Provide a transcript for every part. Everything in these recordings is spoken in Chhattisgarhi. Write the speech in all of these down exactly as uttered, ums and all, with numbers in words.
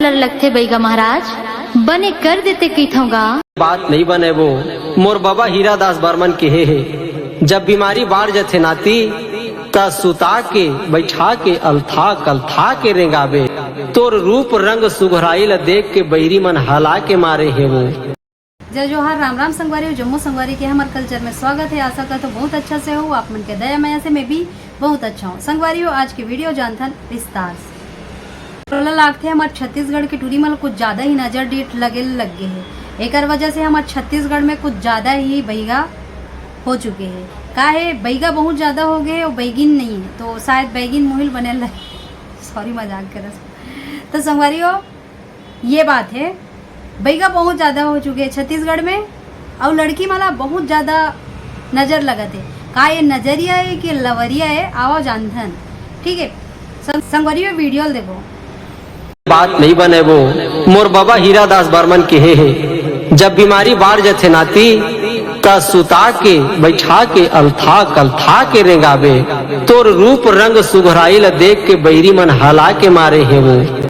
डर लगथे बइगा महाराज, बने कर देते कहिथंव गा। बात नइ बने वो, मोर बबा हीरा दास बर्मन केहे हे, जब बीमारी बाढ़ जथे नाती, त सुता के, बइठा के, अलथा कलथा के रेंगाबे। तोर रूप रंग सुघराई ल देख के बइरी मन हला के मारे हे वो। जय जोहार, राम राम संगवारी हो, जम्मो संगवारी के हमर कल्चर में स्वागत हे। आशा करथंव बहुत अच्छा से हो, आप मन के दया मया से मैं भी बहुत अच्छा हूँ। संगवारी हो, आज के वीडियो जानथन विस्तार से। तोला लागथे हमर छत्तीसगढ़ के टूरी मन ल कुछ ज्यादा ही नजर डीठ लगे लग गे हे, एकर वजह से हमर छत्तीसगढ़ में कुछ ज्यादा ही बइगा हो चुके हे। का हे, बइगा बहुत ज्यादा हो गे हे अउ बैगिन नहीं हे, तो शायद बैगिन मुहिल बने लगे। सॉरी, मजाक करस। तो संगवारी हो, ये बात हे, बइगा बहुत ज्यादा हो चुके हे छत्तीसगढ़ में, अउ लड़की मन ला बहुत ज्यादा नजर लगत हे। का ये नजरिया हे कि लवरिया हे, आवा जानथन। ठीक हे, सं-, संगवारी हो, वीडियो ल देखो। बात नइ बने वो, मोर बबा हीरा दास बर्मन केहे हे, जब बीमारी बाढ़ जथे नाती, त सुता के, बइठा के, अलथा कलथा के रेंगाबे। तोर रूप रंग सुघराई ल देख के बइरी मन हला के मारे हे वो।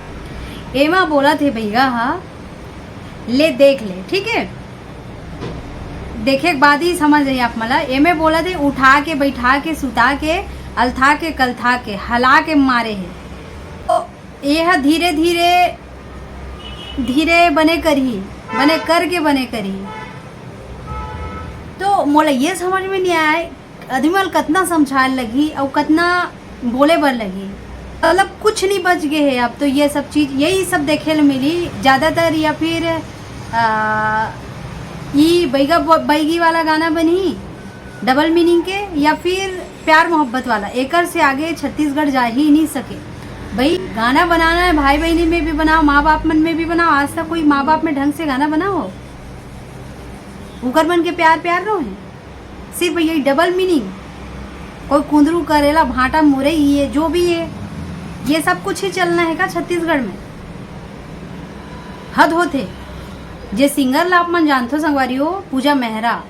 एमा बोलत हे बइगा हा, ले देख ले, ठीक हे? देखे के बाद ही समझ आही आप मन ला। एमे बोलत हे उठा के, बइठा के, सुता के, अलथा के, कलथा के, हला के मारे हे। तो ये ह धीरे धीरे, धीरे बने करही, बने करके बने करही। तो मोला ये समझ में नइ आय, आदमी मन ल कतना समझाए लगही अउ कतना बोले बर लगही, मतलब कुछ नहीं बच गे हे। अब तो ये सब चीज, यही सब देखे ल मिली ज्यादातर, या फिर आ, ई बइगा ब-, बइगी वाला गाना बनही डबल मीनिंग के, या फिर प्यार मोहब्बत वाला, एकर से आगे छत्तीसगढ़ जा ही नहीं सके। भाई, गाना बनाना है, भाई बहनी में भी बनाओ, माँ बाप मन में भी बनाओ। आज तक कोई माँ बाप में ढंग से गाना बनाओ? उकर मन के प्यार प्यार नो हे, सिर्फ यही डबल मीनिंग। कोई कुंदरू करेला, भांटा मुरई, ये जो भी है, ये सब कुछ ही चलना है का छत्तीसगढ़ में? हद होथे। जे सिंगर ला आप मन जानथो संगवारी हो, पूजा मेहरा,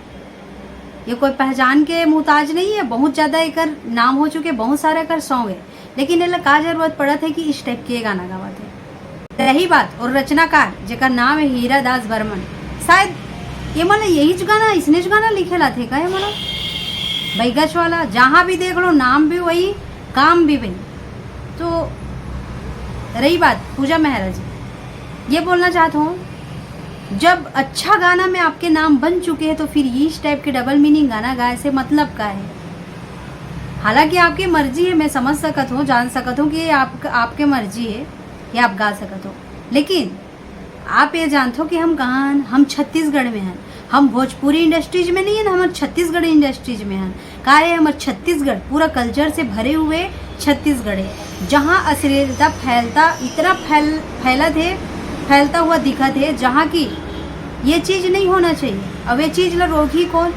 ये कोई पहचान के मोहताज नहीं है, बहुत ज्यादा एकर नाम हो चुके, बहुत सारा एकर सॉन्ग है, लेकिन एला का जरूरत पड़त है कि इस टाइप के गाना गावत है? रही बात और रचनाकार जेकर नाम है हीरा दास बर्मन, शायद ये मन यही च गाना, इसने च गाना लिखे ला थे का ये मन? बैगच वाला, जहाँ भी देख लो नाम भी वही, काम भी वही। तो रही बात पूजा मेहरा जी, ये बोलना चाहता हूँ, जब अच्छा गाना में आपके नाम बन चुके हैं तो फिर इस टाइप के डबल मीनिंग गाना गाए से मतलब का है? हालांकि आपकी मर्जी है, मैं समझ सकत हूँ, जान सकत हूँ कि आप, आपके मर्जी है कि आप गा सकत हो, लेकिन आप ये जानथो कि हम कहाँ हन? हम छत्तीसगढ़ में हन। हम भोजपुरी इंडस्ट्रीज में नहीं हन, हम छत्तीसगढ़ इंडस्ट्रीज में हन। का है, हमर छत्तीसगढ़ पूरा कल्चर से भरे हुए छत्तीसगढ़ है, जहाँ अश्लीलता फैलता, इतना फैल, फैलत है, फैलता हुआ दिखत है, जहाँ की ये चीज नहीं होना चाहिए। अब ये चीज ला रोकही कौन?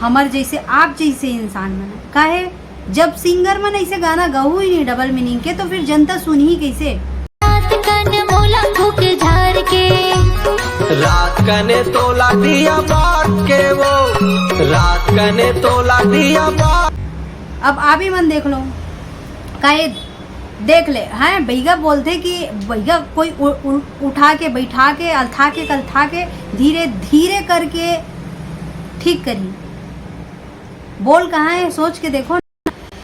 हमर जैसे, आप जैसे इंसान मन। काहे, जब सिंगर मन ऐसे गाना गाहू ही नहीं डबल मीनिंग के, तो फिर जनता सुनही कैसे? रात कन मोला फूक झार के। रात कने तोला दिया बार के वो, रात कने तोला दिया बार। अब आप ही मन देख लो, काहे देख ले, हैं, बैगा बोलथे कि बैगा कोई उ-, उ-, उठा के, बैठा के, अलथा के, कलथा के, धीरे धीरे करके ठीक करी। बोल कहाँ है, सोच के देखो।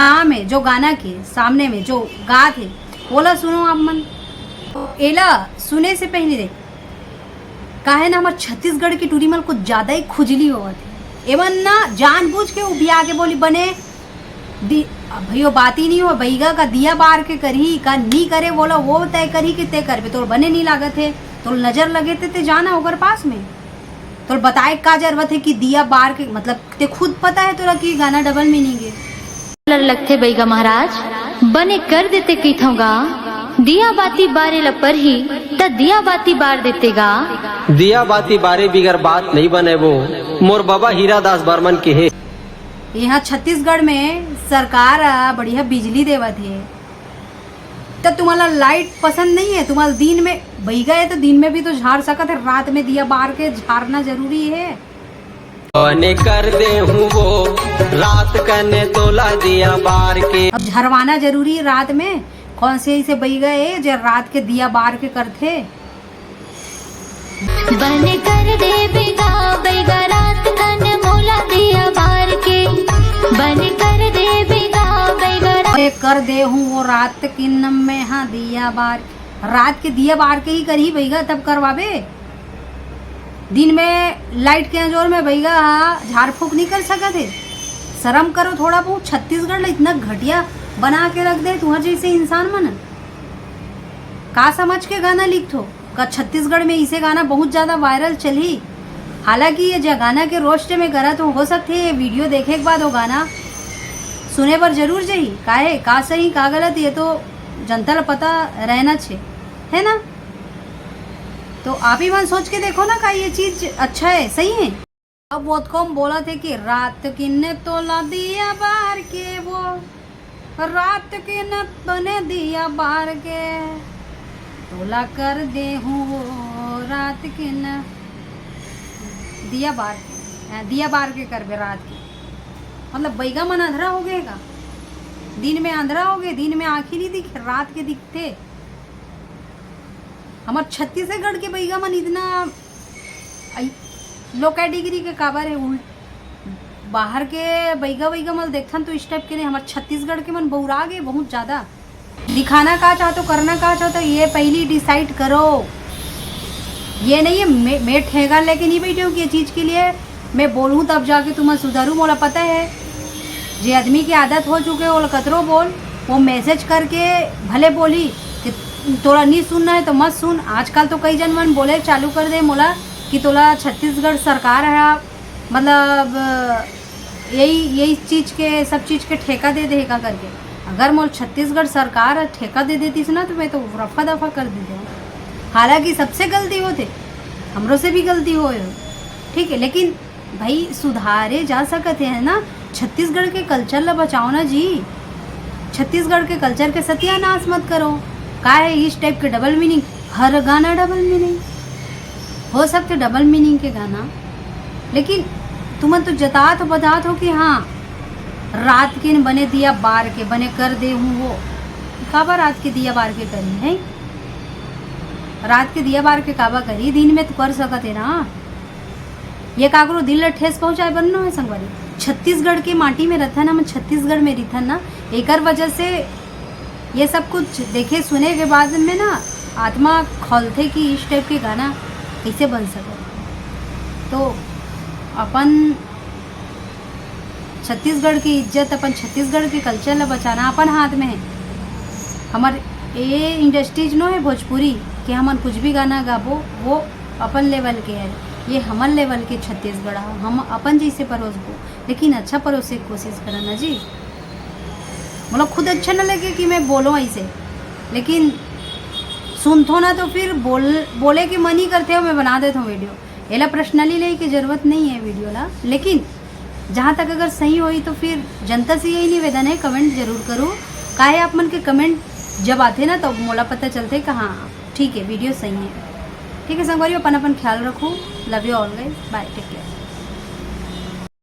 नाम है जो गाना के सामने में जो गात है, ओला सुनो आप मन। एला सुने से पहले देख, काहे ना हमर छत्तीसगढ़ के टूरी मन कुछ ज्यादा ही खुजली होवत है। एमन ना जानबूझ के उबिया के बोली बने दि-, अब भैयो बात ही नहीं हो, बैगा का दिया बार के करही का नी करे, बोला वो तय करही कि ते करबे, तोर बने नहीं लागत है, तोर नजर लगे ते, ते जाना ओकर पास में, तोर बताए का जरूरत है कि दिया बार के, मतलब ते खुद पता है तोरा कि गाना डबल मीनिंग है। डर लगथे बैगा महाराज, बने कर देते कहिथंव गा, दिया बाती बारे ल परही, त दिया बाती बार देते गा। दिया बाती बारे बिगर बात नहीं बने वो, मोर बबा हीरा दास बर्मन केहे। यहाँ छत्तीसगढ़ में सरकार, आ, बढ़िया बिजली देवत है, तो तुम्हारा लाइट पसंद नहीं है? तुम्हारा दिन में, बैगा है तो दिन में भी तो झार सकत है, रात में दिया बार के झारना जरूरी है। बने कर दे हूँ वो, रात कने तोला दिया बार के। अब झरवाना जरूरी है रात में, कौन से ऐसे बैगा ए जे रात के दिया बार के करथे? बने कर देबे गा बैगा रात कन मोला दिया बार के। बने कर देबे गा बैगा रा- ए कर दे हूँ वो रात किन में, हाँ, दिया बार। रात के दिया बार के ही करही बैगा, तब करवाबे। दिन में लाइट के अंजोर में बैगा हा झाड़ फूक नहीं कर सकत हे। शर्म करो थोड़ा बहुत। छत्तीसगढ़ ला इतना घटिया बना के रख दे तुहर जैसे इंसान मन। का समझ के गाना लिखथो? का छत्तीसगढ़ में इसे गाना बहुत ज्यादा वायरल चलही? हालांकि ये जो गाना के रोस्ट में करा तो हो सकथे ये वीडियो देखे के बाद वो गाना सुने बर जरूर जाही। काहे, का सही का गलत, ये तो जनता ला पता रहना छे, है ना? तो आप ही मन सोच के देखो ना, का ये चीज अच्छा है, सही है? अब वो तो कम बोला थे कि रात किन्ने तोला दिया बार के वो, रात किन्ने बने दिया बार के, तोला कर दे हूँ वो रात किन्ने दिया बार के, हाँ, दिया बार के करबे रात के। मतलब बैगा मन अंधरा हो गए का? दिन में अंधरा हो गए, दिन में आँखी नहीं दिखे, रात के दिखते। हमार छत्तीसगढ़ के बैगा मन इतना लो कैटेगरी के काबर है? उल्ट बाहर के बैगा बैगा मन देखथन तो इस टाइप के नहीं, हमार छत्तीसगढ़ के मन बौरा गए बहुत ज्यादा। दिखाना का चाहते हो, करना का चाहते हो, ये पहली डिसाइड करो। ये नहीं है मैं, मैं ठेका लेके नहीं बैठे हूँ कि ये चीज के लिए मैं बोलूँ तब जाके तुम सुधरू। मोला पता है जे आदमी की आदत हो चुके, वो कतरो बोल, वो मैसेज करके भले बोली कि तोला नहीं सुनना है तो मत सुन। आजकल तो कई जन मन बोले चालू कर दे मोला कि तोला छत्तीसगढ़ सरकार है, मतलब यही यही चीज के, सब चीज के ठेका दे देगा करके। अगर मोल छत्तीसगढ़ सरकार ठेका दे देतीस ना तो मैं तो रफा दफा कर देते हूँ। हालांकि सबसे गलती होते, हमरो से भी गलती होए हो, ठीक है, लेकिन भाई सुधारे जा सकत है ना। छत्तीसगढ़ के कल्चर ला बचाओ ना जी, छत्तीसगढ़ के कल्चर के सत्यानाश मत करो। का है इस टाइप के डबल मीनिंग? हर गाना डबल मीनिंग। हो सकते डबल मीनिंग के गाना, लेकिन तुमन तो जतात हो, बतात हो कि हाँ रात के न बने दिया बार के बने कर दे हूँ वो। काबर रात के दिया बार के करी है? रात के दिया बार के काबर करी? दिन में तो कर सकत है ना। ये काकरो दिल ला ठेस पहुंचाए बर नो है संगवारी। छत्तीसगढ़ के माटी में रथन, हम छत्तीसगढ़ में रिथन ना, एकर वजह से ये सब कुछ देखे सुने के बाद में ना आत्मा खोलथे कि इस टाइप के गाना कैसे बन सके। तो अपन छत्तीसगढ़ की इज्जत, अपन छत्तीसगढ़ के कल्चर ला बचाना अपन हाथ में है। हमर ए इंडस्ट्रीज नो है भोजपुरी कि हमन कुछ भी गाना गाबो, वो अपन लेवल के है। ये हमर लेवल के छत्तीसगढ़ है, हम अपन जैसे परोसबो, लेकिन अच्छा परोसे के कोशिश करना जी। मोला खुद अच्छा न लगे कि मैं बोलो ऐसे, लेकिन सुनथो ना तो फिर बोल बोले के मन ही करथे, मैं बना देता हूँ वीडियो। एला पर्सनली ले के जरूरत नहीं है वीडियो ला, लेकिन जहाँ तक अगर सही होई तो फिर जनता से यही निवेदन है, कमेंट जरूर करो। काहे आप मन के कमेंट जब आथे ना तो मोला पता चलथे कि हाँ ठीक है, वीडियो सही है। ठीक है संगवारी, अपन अपन ख्याल रखो। Love you all guys, bye, take care।